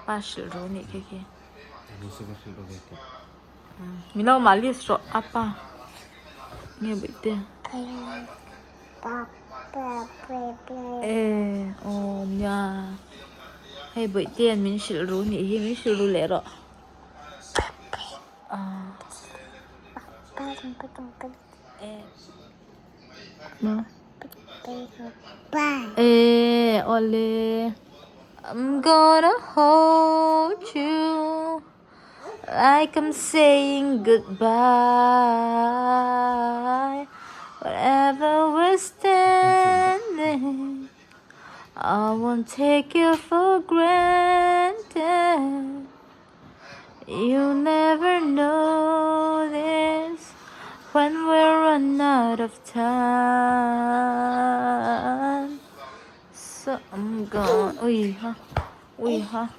Apa hrilh ru nih khi khi. Milo mah list rawh apa nge buih te. E aw nia hei buih te an min hrilh ru nih hi min hrilh ru leh rawh. E awle I'm gonna hold you like I'm saying goodbye wherever we're standing I won't take you for granted You never know this when we run out of time So I'm gonna ui ha ui ha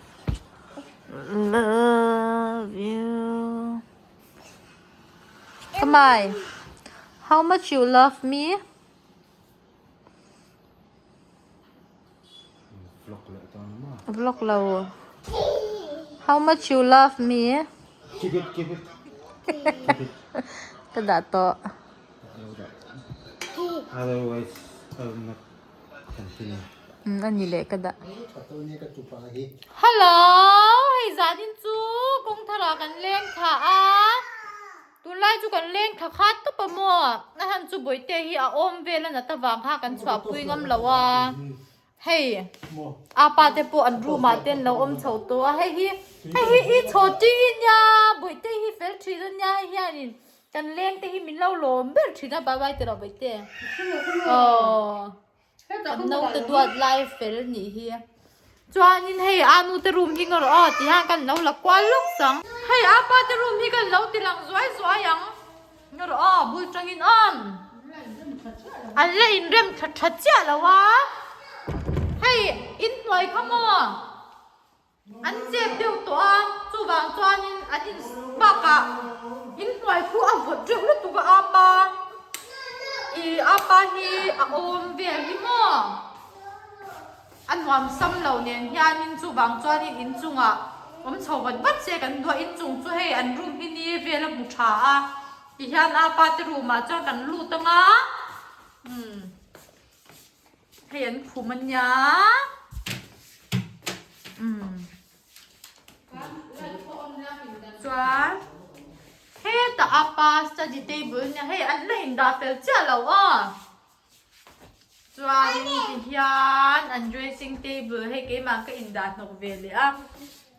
love you Come on How much you love me? Vlog lo. How much you love me? Keep it, keep it. Keep it. Ka dah tawh. Otherwise, I will not continue. Ani leh ka dah. Hello, hei zanin chu kawng tharah kan leng thla a. Tunlai chu kan leng thla khat tawp a maw? A han chu Bawihte hi a awm vel a nat avang kha kan chhuahpui ngam lo a, hei a pa te pawh an room ah te an lo awm chho tawh a, hei hi hei hi i chho tih i nia Bawihte hi fel thin a nia hei hianin kan leng te hi min lo lawm ber thin a bye bye ti rawh Bawihte aww. Kan naute duat lai fel nih hi. Chuanin hei anu te room hi ngawrh aw ti hian kan lo la kual lawk sang. Hei apa te room hi kan lo ti lang zuai zuai ang ngawrh aw bul tangin awm. An la inrem tha tha chiah lo a. Hei inhnuai kha maw. An chep deuh tawh a, chuvang chuanin an in bakah inhnuai khu a vawt reuh lutuk a apa ih apa hi a awm vel hi maw a nuam sam lo nen hianin chuvang chuanin inchungah awm chho vat vat se kan duah inchung chu hei an room hi ni vel a hmu tha a tihian apa te room ah chuan kan lut anga umm. Hei an khum a nia. Umm. Chuan hetah a pa study table a nia hei an la indah fel chiah lo aw. Chuanin tihian an dressing table hei keimah ka indah hnawk ve leh a.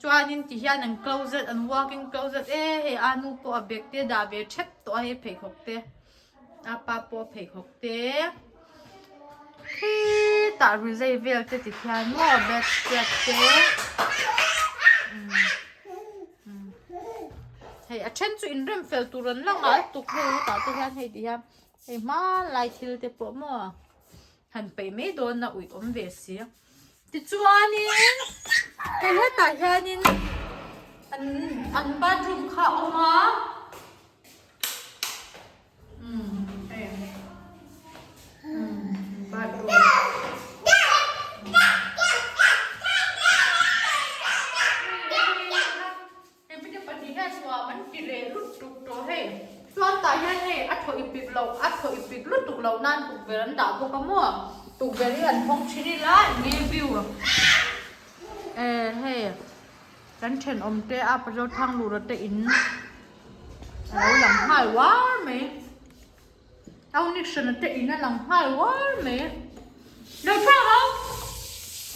Chuanin tihian an closet an walk-in closet e hei a nu pawh a bag te a dah ve thep tawh a hei pheikhawk te. A pa pawh pheikhawk te khitah rizai vel te ti khian maw bedspread te hei a then chu inrem fel tur an la ngal tuk hei hetah te hian hei ti hian hei hmanlai thil te pawh maw han peih mai dawn a uih awm ve si tichuanin hei hetah hianin an an bathroom kha a awm a. Tukverh an dah bawk a maw tukverh hi an hawng thin ila enge view eh hei kan thenawm te a pazaw thanglura te in A lo lang nghal uar mai. Auniction te in a lang nghal uar mai. Lo chhuak ro!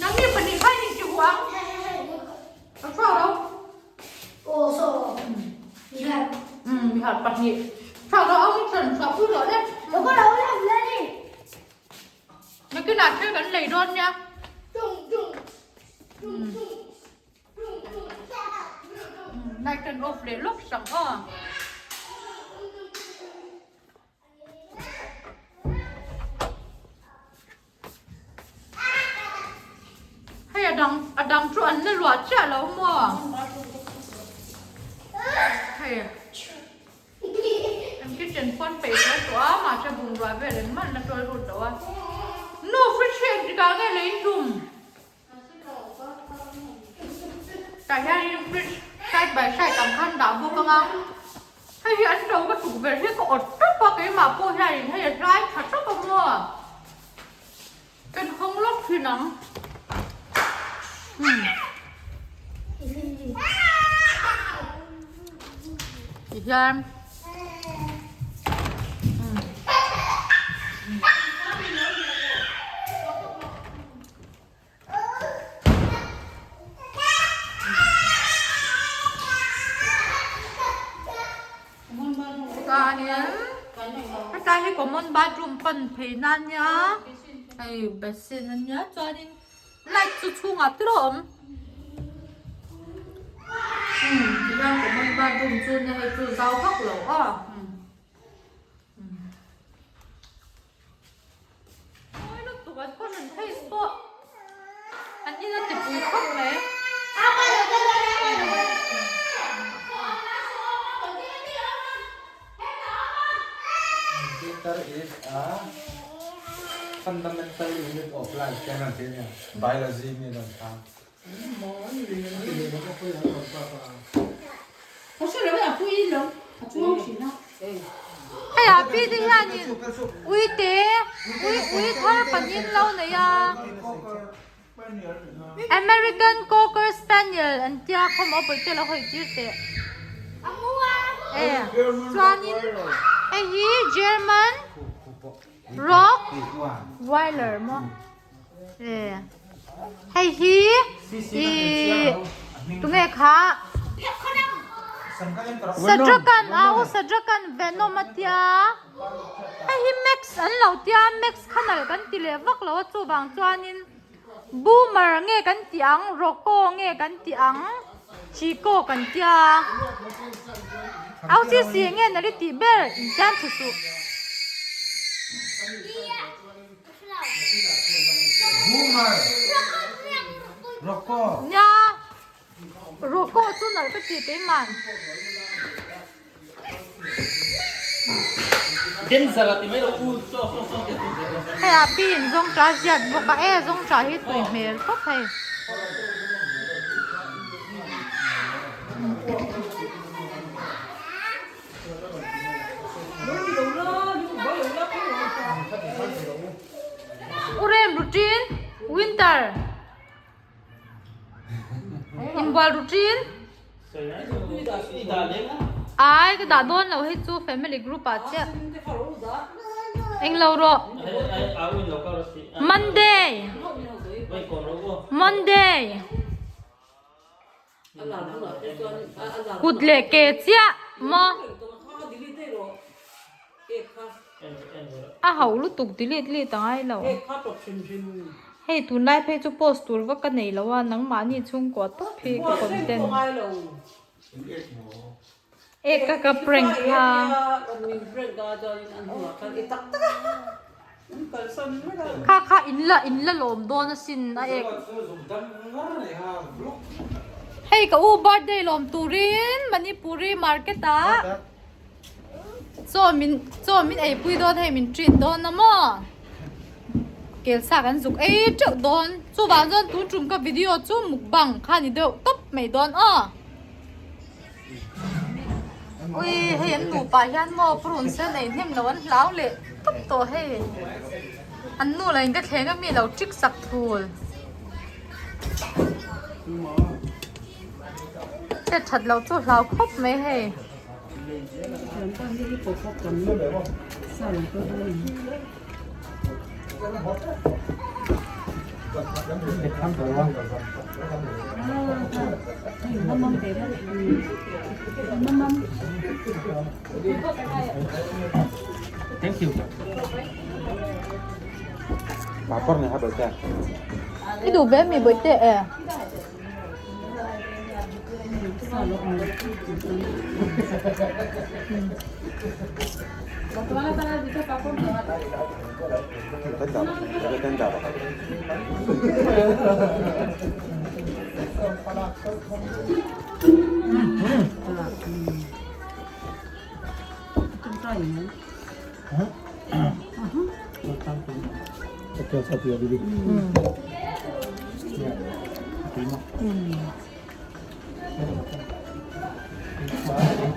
Nangni pahnih kha in inti huh ang. Lo chhuak ro. Umm mihar pahnih. Chhuak ro auniction chhuah pui rawh le. Nakinah thil kan lei dawn nia. Umm. Light an off leh lawk sang aw. Hei a dang a dang chu an la luah chiah lo maw? Hei an kitchen pawn peih fel tawh a mahse bungrua vel engmah an la tual rut lo a. Nu fridge hi engtikah nge lei tum? Tah hianin fridge side by side ang khan dah bawk ang a, hei hi an ṭo ka tukverh hi ka awt ṭawp a keimah pawh hianin hei a hlai ṭha ṭawp a maw. Kan hawng lawk thin ang. Tihian Chuanin hetlai hi common bathroom pan phei na ania hei basin ania chuanin light chu chhungah te rawh a awm umm tihian common bathroom chu nia hei chu zau vak lo aw. Mawi lutuk an khaw hran phei pawh an in a ti pui khawp mai. Computer is a fundamental unit of life kan an ti nia biology mi an kha. Hei ah pi te hianin uite ui ui thar panin lo nei a American Cocker Spaniel an tia khawm a pawite lo hawi tir teh e chuanin hei hi German Rock Weiler maw. Hei hi ih tunge kha Sadrakan a u Sadrakan Venom a tia hei hi Max an lo tia Max kha nalh kan ti leh vak lo a chuvang chuanin Boomer nge kan tih ang Rocco nge kan tih ang Chico kan tia au chi si nge nalh i tih ber insiam thu suh. Nia, Rocco chu nalh ka ti keimah. Hei ah pi in zawngṭah a ziat bawk a, e zawngṭah hi tui hmel khawp hei. Urem routine winter inbual routine ai ka dah dawn lo hei chu family group ah chiah englo rawh monday monday. Kut leh ke chiah maw? A ho lutuk delete let a ngai lo. Hei tunlai phei chu post tur vak ka nei lo a, nangmahni chhungkua tawp hi ka content. Ek ka ka prank kha. Kha kha in la in la lawm dawn asin a ek. Hei ka u birthday lawm turin Manipuri market ah chaw min chaw min ei pui dawn hei min treat dawn a maw. Kel sa kan zuk ei teuh dawn chuvang chuan tun tum ka video chu mukbang kha ni deuh tawp mai dawn aw. Ui hei an nupa hian maw purun sen ei hnem lo an hlau leh tawp tawh hei an nu lah in ka thleng ami lo trick sak thul hriat that loh chu hlau khawp mai hei. I duh ve mi bawihte e.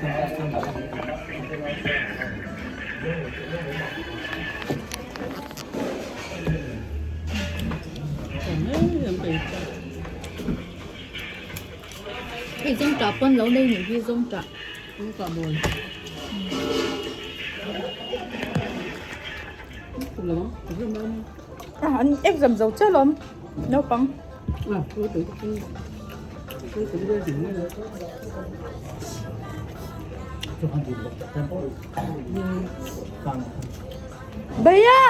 Hei zawngṭah pawn lo nei nih hi zawngṭah. Zawngṭah mawi. An exam zo chiah alawm naupang. Bhaiya!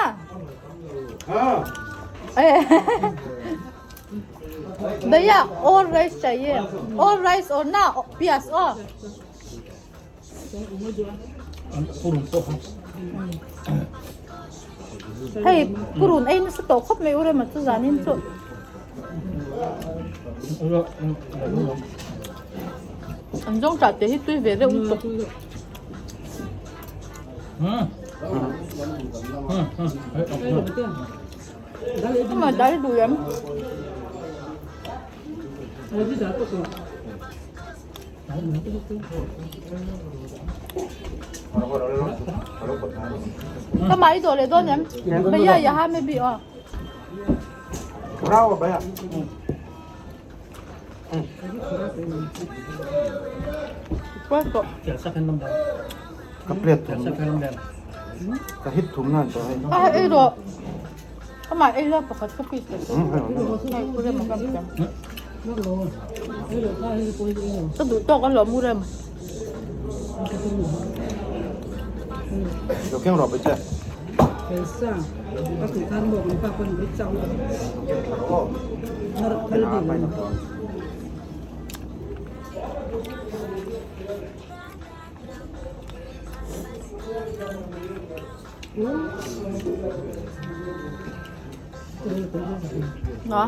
Bhaiya और rice चाहिए और rice और ना प्याज और Hei purun ei nasa tawh khawp mai u Rema chu zanin chu. An zawng tah te hi tui ve reuh lutuk. Ama dal duh em? Ka mai dawh leh dawn em? Bhaiya yaha mein bhi aw. Bravo bhaiya. Ka plate thum. Ka hit thum nan tawh hei. A ei rawh. Amah ei la pakhat ka piece ta chu. Hei pu rem ka piam. Ka duh tawk alawm u rem. Lo keng rawh che. Nga.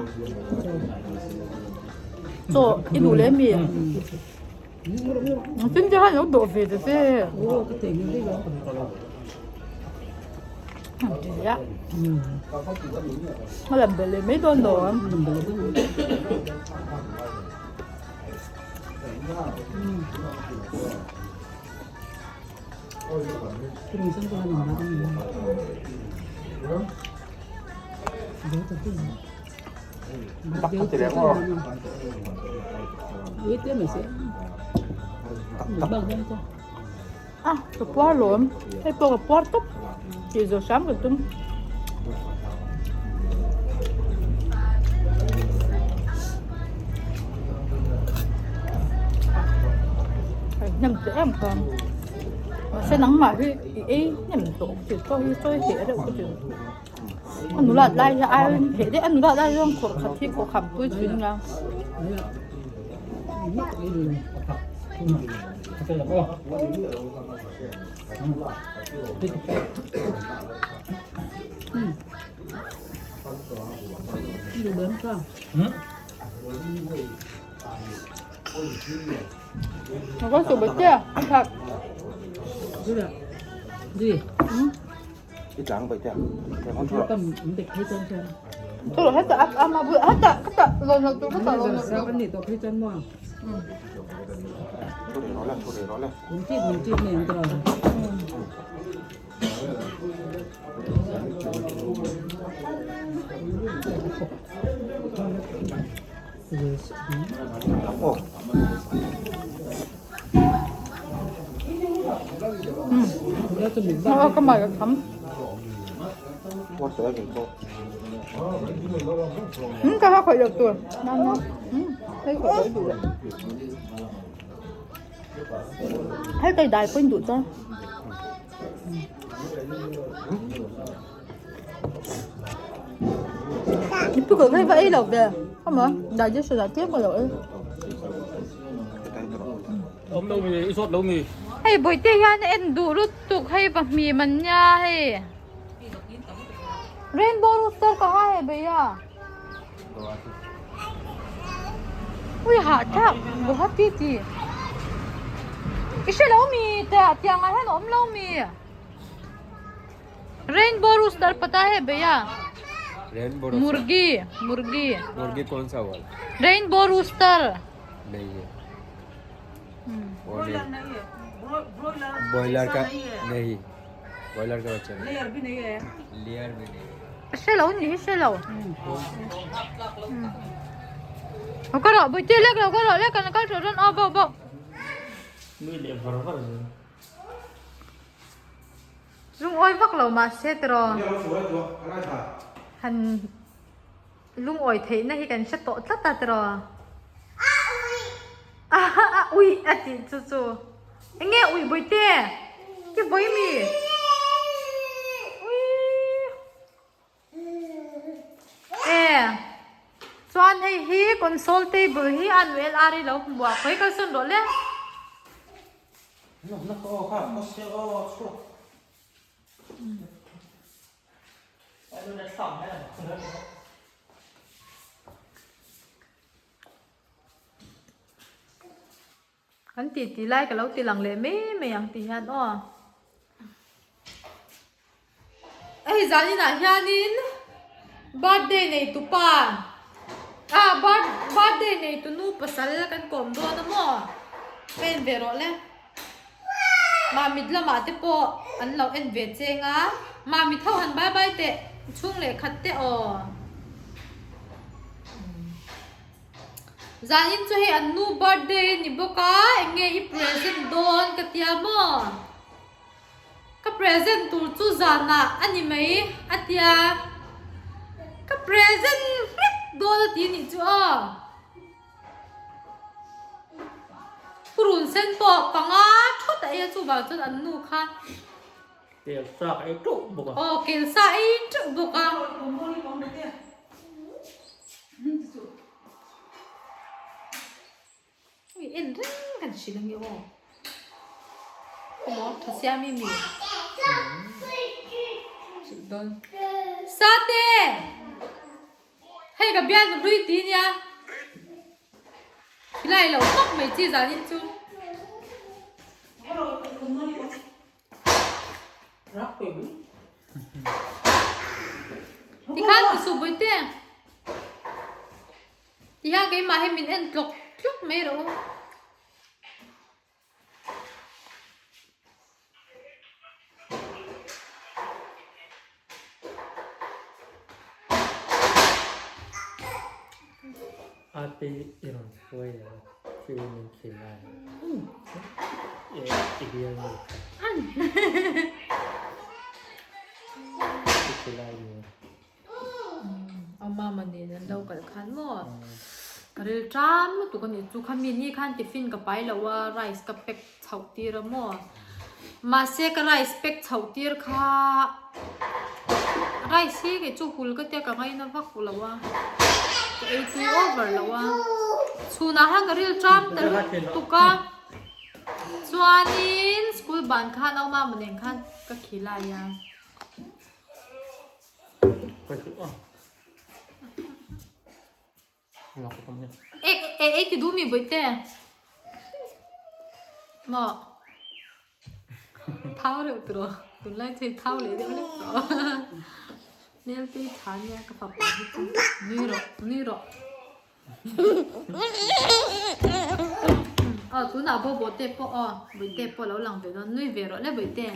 Chaw i duh leh mi? Tin te khan lo dawh ve ta che. A lam belh leh mai dawn lo ang. A ka puar lawm hei pawh ka puar tawp tih zawh hram ka tum. Hnem teh em kha mahse nangmah hi i ei hnem tawh tih pawh hi sawi hleh reuh ka ti a nulat lai hi aiin hleh daih a nulat lai chuan khawrh khat hi khawh kham pui thin nia. Ka ha khawih loh tur hei khawih loh duh loh hei kai dai pawhin duh chuan. Pickle hei va ei lo ve ama digestion ah tlem ka lo ei. Hei bawihte hian a en duh lutuk hei pahnih man nia hei rainbow rooster ka ha hei beia ui hah thlak guwahati ti i hre lo mi te ah tiang ah hian a awm lo mi. Rainbow rooster pata hai bhaiya rainbow murgi murgi murgi कौन सा वाला rainbow rooster नहीं है वो नहीं। Broiler ka नहीं बॉयलर का बच्चा लेयर भी नहीं है लेयर भी नहीं A hre lo ni hi hre lo. Lo ka rawh Bawihte lek lo ka rawh lek kan kal tawh dawn aw bawk bawk. Nui leh var var zel. Lungawi vak lo mahse tiraw han lungawi theihna hi kan hre tawh tlat a tiraw. A ui a tih chu chu. Enge ui Bawihte? Ki vawi mi? Ui. E chuan hei hi console table hi a nuel ar i lo hmu a khawi kalsawn rawh le. Kan ti ti lai ka lo ti lang leh mai mai ang ti hian aw. Hei zaninah hianin birthday nei tu pa ah birthday nei tu nu pasal kan kawm dawn a maw ka en ve rawh le. Mamit lamah te pawh an lo en ve cheng a, Mamit ho han bye bye teh chhung leh khat te aw. Zanin chu hei an nu birthday a ni bawk a, eng nge i present dawn ka tia maw? Ka present tur chu zanah a ni mai a tia, ka present hlek dawn a ti nih chu aw. Purun sen pawh panga thut a ei a chuvang chuan an nu kha. Kelsa ka ei teuh bawk a. Aw kelsa ei teuh bawk a. Ui en reng kan hrilh ange aw. Emaw tha siam i mi. Hrilh dawn. Sate! Hei ka bial nu hlui ti nia. Khilai lo khawp mai chi zanin chu. Tikhan ti suh Bawihte. Tihian keimah hi min en tlawk tlawk mai rawh u. Ate i rawn hruai lo a, thil min thil lai e i bial nu kha. I thil lai ni. A mama nen an lo kalh khan maw ka ril ṭam lutuk a nih chu khami ni khan tiffin ka pai lo a rice ka pack chhoh tir a maw mahse ka rice pack chhoh tir kha rice hi kei chu hul ka tia ka ngaina vak lo a ka ei tui over lo a chhunah khan ka ril ṭam ta lutuk a chuanin school ban khan au mama nen khan ka khilai a. E e ti du mi Bawihte? Maw? Thau reuh tiraw? Tunlai chu i thau leh deuh hlek tawh. Hmel te i tha nia ka fapa hi chu. Nui rawh, nui rawh. Aw tunah pawh Bawhte pawh aw Bawihte pawh lo lang ve dawn nui ve rawh le Bawihte.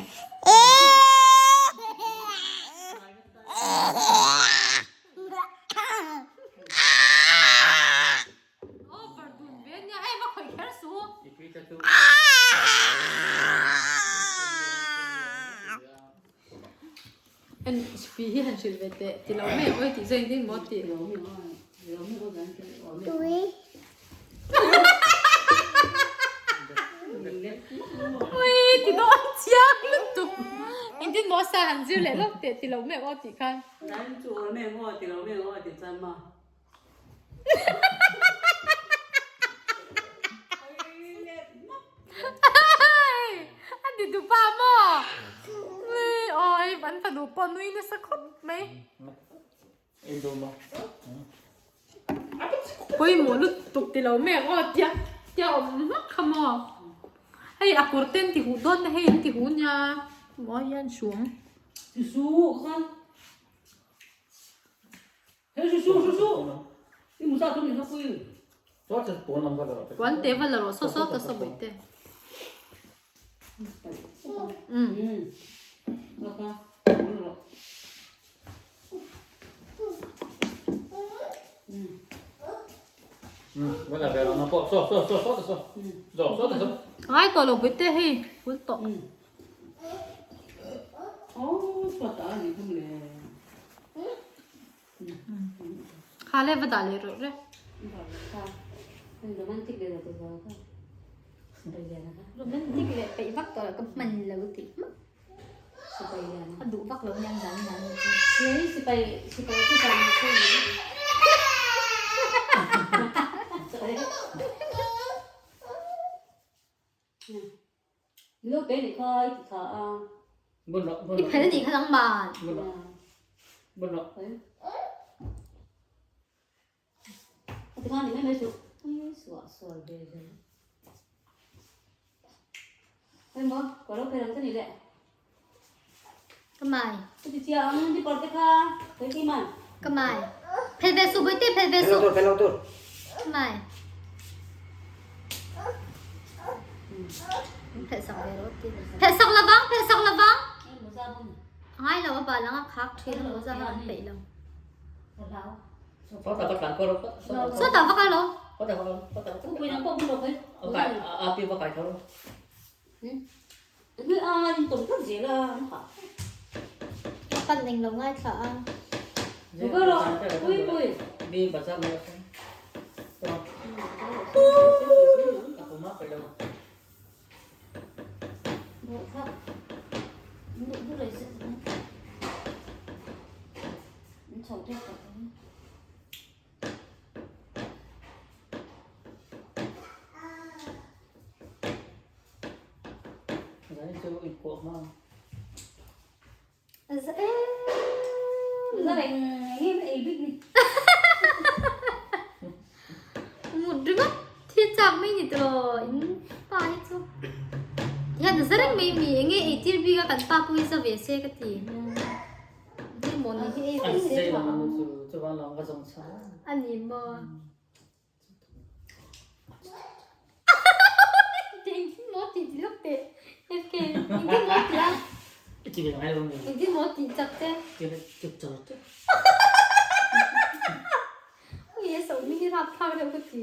Aw bar dun ve nia ei va khawih kher suh. En fi hi han hrilh ve teh ti lo mai ang awi tih zawng ding maw tih. Ui ti dawn chiang lutuk. Engtin maw sa han zir leh lawk teh ti lo mai ang aw tih khan. A ti duh pa maw? Awi an fanu pawh nui nasa khawp mai. Pawimawh lutuk ti lo mek aw tia tia awm hmak kha maw. Hei a kawr ten ti huh dawn na hei an ti huh nia maw hian hruang. Puan te va la rawh saw saw ta saw bawih te. Um. Ngai tawh lo Puite hei bul tawh. Kha le va dah leh rawh re. Romantic leh peih vak tawh lo ka hman lo tih hmak. A duh vak lo aniang dan dan ni chu. I phel anih kha nangman. Ka mai. Ka mai. Phel ve su Bawihte phel ve su. Ka mai. Phelh sak ve rawh ti. Phelh sak lovang, phelh sak lovang. A ngai lo a bal ang a khak thin a mawza kha an peih lo. Sawtah va kal lo. A pan eng lo ngaithla a. Mut ringawt thi chak mai ni tawh in pa hi chu hian a za reng mai mi enge ei tir bik a kan pa pawh hi za ve se ka ti enge maw ni hi ei ve se a ni maw. Engtin maw tih ti lawk teh FK engtin maw tih a engtin maw tih chak che Ui a soh mi hi rap thlak deuh ka ti.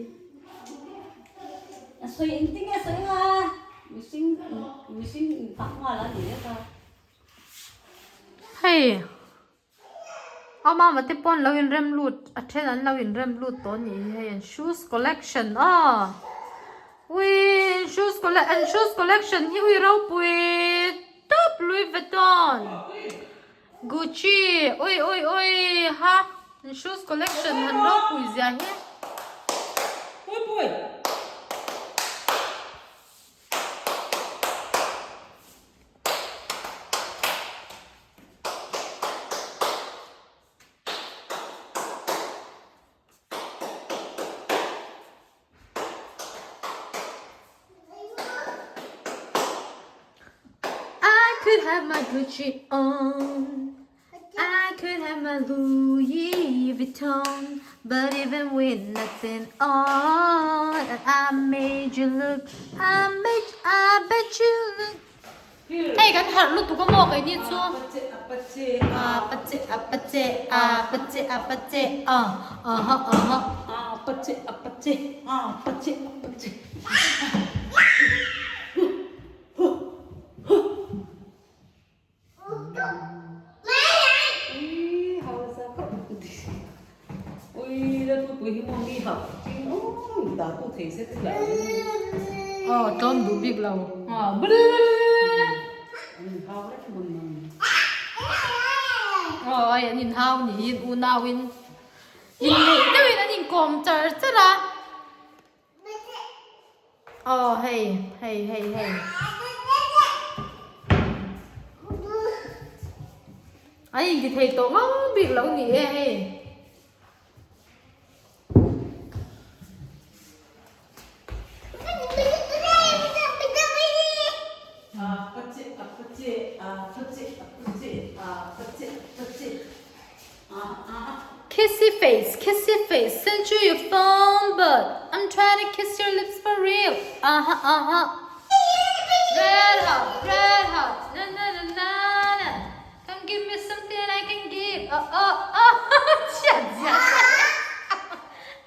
A sawi engtin nge a sawi anga mihring mihring infak nghal a ni lek a. Hei. A mama te pawh an lo inrem lut a then an lo inrem lut tawh a nih hi hei an shoes collection aw ui an shoes colle an shoes collection hi ui ropui tawp Louis Vuitton Gucci ui ui ui ha an shoes collection han ropui zia hi. I could have my Gucci on I could have my Louis Vuitton But even with nothing on I made you look I made I bet you look Hei kan harh lutuk a maw keini chu a pa che a pa che a pa che a pa che a aha aha a pa che a pa che a pa che a pa che Aw tlawm duh bik lo aw ai an inhau niin unauin inneih deuhin an inkawm char char a. Aw hei hei hei hei a inti thei tawh ngang bik lo ni e hei. Kissy face, kissy face, sent you your phone but I'm trying to kiss your lips for real, aha aha. Red hot, red hot, na na na na na Come give me something I can give, oh oh oh Chhiat zia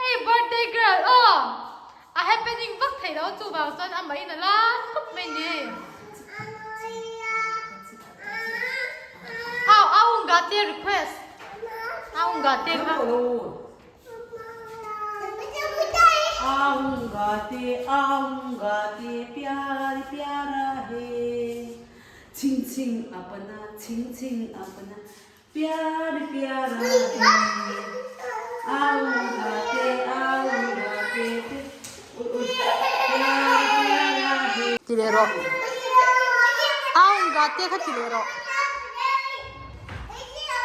Hei birthday girl aw A happening vak theih loh chuvang chuan amah in a la khawp mai ni. Au au nga te request. Au nga te kha. Aunga te aunga te pyar pyara he ching ching apna ching ching apna pyar pyara he aunga te aunga te pyar pyara he Ti leh rawh. Aunga te kha ti leh rawh.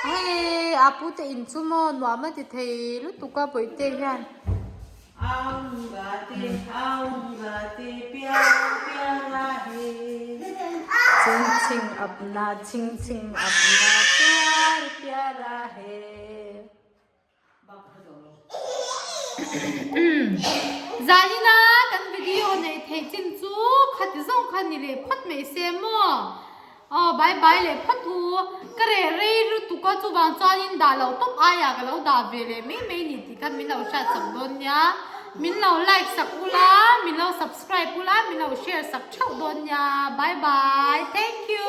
Hei a pu te in chu maw nuam a ti thei lutuk a bawihte hian. Ching ching apna ching ching apna pyar pyara he. Zanina kan video neih theih chin chu khati zawng kha ni leh phawt mai se maw. Aw bye bye leh phawt u. Ka reh rei lutuk a chuvang chuanin dah loh tawp aiah ka lo dah ve leh mai mai ni tih kha min lo hriat sak dawn nia. Min lo like sak ula, min lo subscribe ula, min lo share sak theuh dawn nia. Bye bye. Thank you.